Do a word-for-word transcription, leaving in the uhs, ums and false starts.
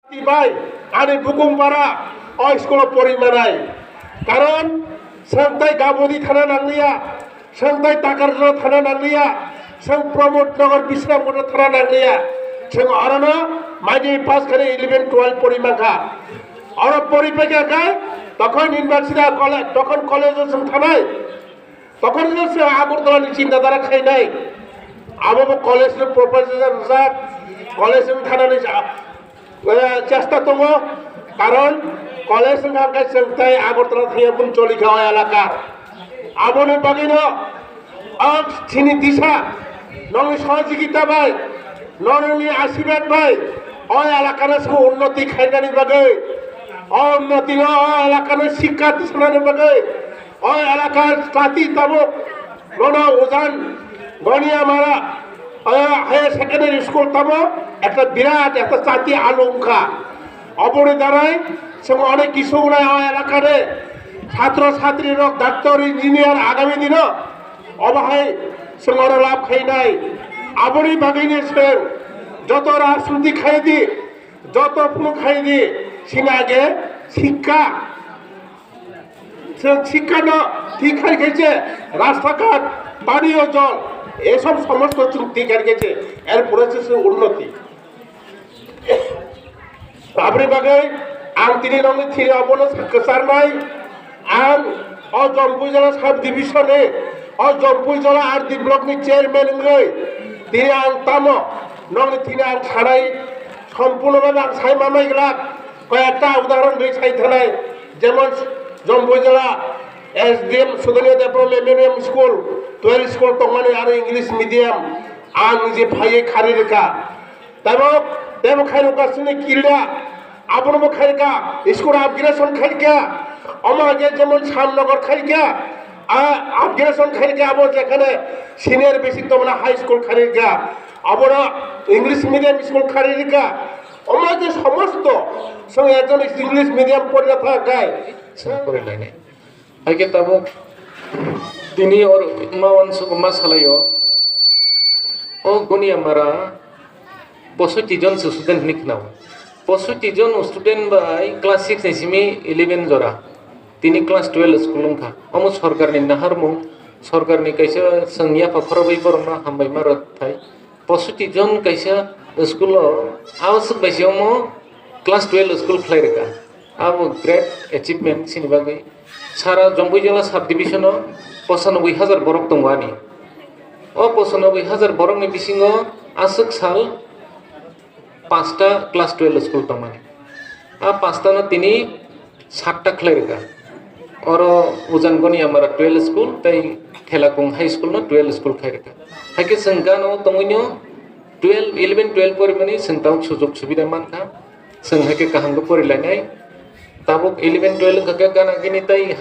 Bai, ani bukung para o school o pori manai. Karon, sengtai Gabodi thana nangliya, sengtai Takarjala thana nangliya, seng Pramod Nagar Bisramganj thana nangliya. Seng orono maini pass khani eleven twelve pori mankha. Oro pori paikha khe, tokhon university college, tokhon college o seng thanai. Tokhon no se Agartala ni chinta dhara khainai. Abo bo college ni professor rijak, college ni thana ni sa-, eh, chesta tongo. Karon college ni thangkai chwng tai Agartala thangya bun choli kha o elaka. Aboni bagwi no ang chini disa nongni sohojogita bai, nongni asibad bai o elaka no se unnoti khainani bagwi, o unnoti no o elaka no sikka tisnani bagwi, o elakar chati tabuk, bono Ujan Goniamara, o higher secondary school tamo ekta birat ekta chati alu wngkha. Oboni darai chwng onek kisu wngnai o elakare chhatro chhatri rok doctor, engineer agami dino obo hai chwng oro lab khainai. Aboni bagwino chwng joto rajniti khaidi, joto phunu khaidi, sina age sikka. Chwng sikka no thik khai khe je rasta ghat, pani o jol, esob somosto chwng thik khai khe je, er pore se se unnoti. Aboni bagwi ang tini nongni thini obono kwcharnai, ang o Jompuijala sub division ni, o Jompuijala R D block ni chairman wngwi tini ang tamo nongni thini ang sanai, sompurno bhabe ang sai mamai glak. Koyekta udahoron ri sai thanai, jemon Jompuijala S D M Sudaniya Debbarma Memorial School, twelve school tongmani aro English medium ang nije phaiwi khari rwkha. Tamo, tamo khairokha chini Kilda, abono bo khairokha, school upgradation khairokha, omo hake jemon Shyamnagar khairokha, a upgradation khairokha, abo jekhane senior basic tongmani high school khairokha, abono English medium school khairokha, omo je somosto, chwng ekjon English medium porina thangkha. Chwng porinainai. Haikhe tabuk tini oro ma uansukma salaio. O Goniamara posoiti jon se student hinwi khnao. Posoiti jon student bai class six ni simi eleven jora. Tini class twelve school wngkha. Omo sorkarni naharmung, sorkarni kaisa chwng yapha khorobwi borokno hambai ma rw thai. Posoiti jon kaisa school o, abo swk bai se omo class twelve school khlai rwkha. Abo great achievement chini bagwi. Sara Jompuijala sub division o pochanoboi hajar borok tongo ani. O pochanoboi hajar borokni bisingo aswk sal panchta class twelve school tongmani. A panchta no tini satta khlai rwkha. Oro Ujan Goniamara twelve school tei Thelakung High School no twelve school khai rwkha. Haikhe chwng gana o tongwino twelve, eleven, twelve porimani chwng tabuk sujok subida mankha. Chwng haikhe kaham khe porilainai. Tabuk eleven, twelve wngkha khe gana gini tei